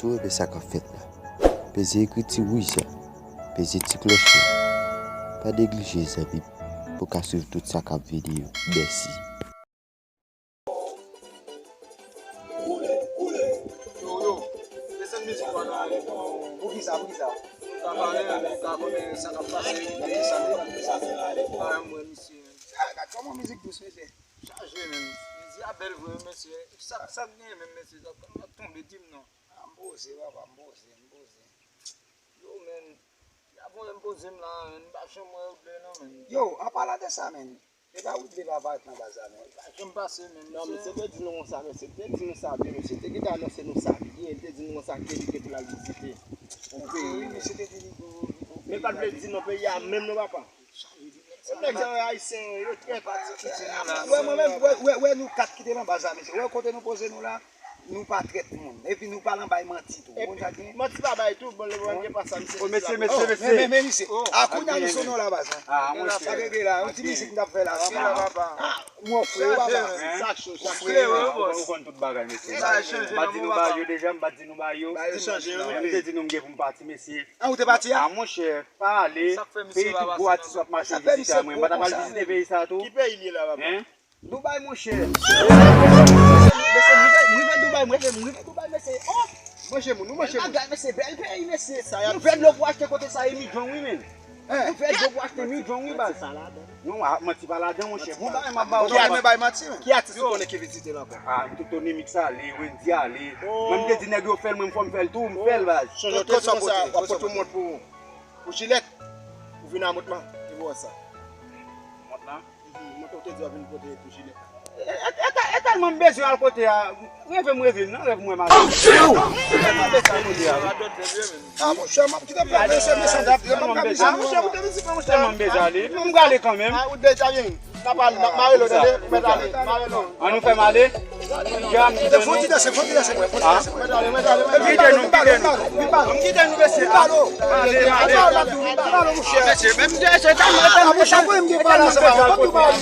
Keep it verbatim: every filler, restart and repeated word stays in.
Ou renmen sa k ap fèt la? Peze ekriti wouj la, peze ti klòch la. Pa neglije, zanmi m, pou w ka swiv tout sa k ap vini yo. Mèsi. Yo, yo, desann mizik la, non. Poukisa, poukisa? Ou ka pale, ou ka konnen sa k ap pase. Desann, desann. Pa mwen, misye. Ah, gad kòman mizik dous, mesye. Chaje, menm. Mizik a bèl vre, mesye. Sa, sa k genyen menm, mesye? Sa, kòman tonbe, di m non. Ah, m poze, papa, m poze, m poze. Yo, menm, y ap voye m poze m la, menm, m pa janm wè Woodley non, menm. Yo, an palan de sa, menm, e pa Woodley pa parèt nan baz la, menm. Pa janm pase, menm. Non, mesye te di nou konsa, mesye te di nou sa byen, mesye te gentan anonse nou sa byen, li te di nou konsa ke li te pou l al vizite yon peyi. Wi, mesye te di li pou, pou Men pa t vle di non, peyi a menm non, papa. Nèg sa yo ayisyen, yo trèt. Wè, mwen menm, wè, wè, wè nou kat ki te nan baz la, mesye. Wè kote nou poze nou la, nou pa trèt moun. Epi nou pa nan bay manti tou. Ou konn sa k gen? Manti pa bay tou, bon, lè mwen gen pa sa, misye. Oh, mesye, mesye, mesye. Men, men, men, misye. A, kounye a nou sou nou la baz la. Ah, mwen, sa rete la, yon ti mizik n t ap fè la. Ah, mwen, frè, papa. Sa cho, sa cho. Ou konn tout bagay, mesye. M pa t di nou ba yo deja, m pa t di nou ba yo. M te di nou m gen pou m pati, mesye. Ah, ou te pati a? Ah, monchè, pa ale. Peyi tout gwo atis w ap mache vizite a, mwen. M pa ta pral vizite peyi sa tou. Ki peyi li ye la, papa? Hein? Dubai, monchè. Mesye, m rive, m rive Dubai, mwen, m rive Dubai, mesye. Oh! Monchè, moun, nou monchè, moun. Bagay, mesye, bèl peyi, mesye. Yon vè dlo pou achte kote sa, e milyon, wi, men. Yon vè dlo pou achte milyon, wi, baz. Non, a, manti pa ladan, monchè. Bon bagay, m ap ba ou. Ou renmen bay manti, men. Ki atis ou konnen ki vizite la ankò? Ah, m tout Tony Mix ale, Wendy ale. Mwen, m te di nèg yo fè l, mwen, m fò m fè l tou, m fè l, baz. Chonje, w te di konsa, w ap pote yon mont pou, pou Jilèt. Ou vin a mont lan, e pou wè sa. Mont lan? Mhm, mont ou te di w ap vin pote pou Jilèt. E, e, e, e tèlman m bezwen al kote a, reve m reve, nan rèv mwen m ale. Ah, monchè, m ap kite m pale, mesye, mesye, m ap kite m pale, mesye. Ah, monchè, ou te vizite, monchè. Tèlman m bezwen ale. M prale kanmenm. Ah, ou deja vini. N ap ale, n ap mare lo, tande. Mèt ale, mare lo. An nou fè m ale. Fon ti danse, fon ti danse, mwen, fon ti danse, mwen. Kite nou, kite nou. Kite nou, mesye. Ale, ale. Mesye, menm mesye, tèlman, tèlman, mesye, tèlman, tèlman.